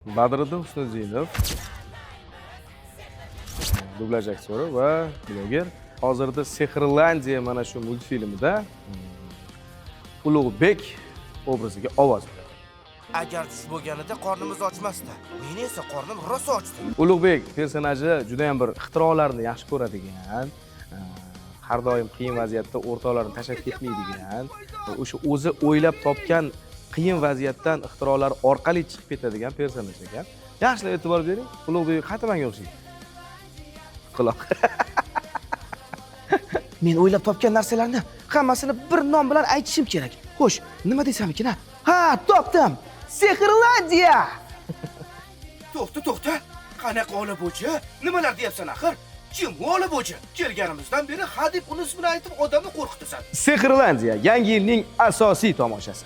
Badriddin Husniddinov, dublyaj aktyori va bloger. Hozirda Sehrlandiya mana shu multfilmida Ulug'bek obraziga ovoz beradi. Agar tush bo'lganida qornimiz ochmasdi. Meni esa qornim rosa ochdi. Ulug'bek personaji juda ham bir ixtirolarni yaxshi ko'radigan, har doim qiyin vaziyatda o'rtoqlarini tashlab ketmaydigan, o'sha o'zi o'ylab topgan qiyin vaziyatdan ixtirolar orqali chiqib ketadigan personaj ekan. Yaxshilab e'tibor bering, Ulug'bek qayta manga o'xshaydi. Quloq. Men o'ylab topgan narsalarni hammasini bir nom bilan aytishim kerak. Xo'sh, nima desam ekan, ha? Ha, topdim. Sehrlandiya! To'xta, to'xta. Qanaqa olabo'ji? Nimalar deyapsan axir? Kim u olabo'ji? Kelganimizdan beri hadeb uni ismini aytib odamni qo'rqitasan. Sehrlandiya yangi yilning asosiy tomoshasi.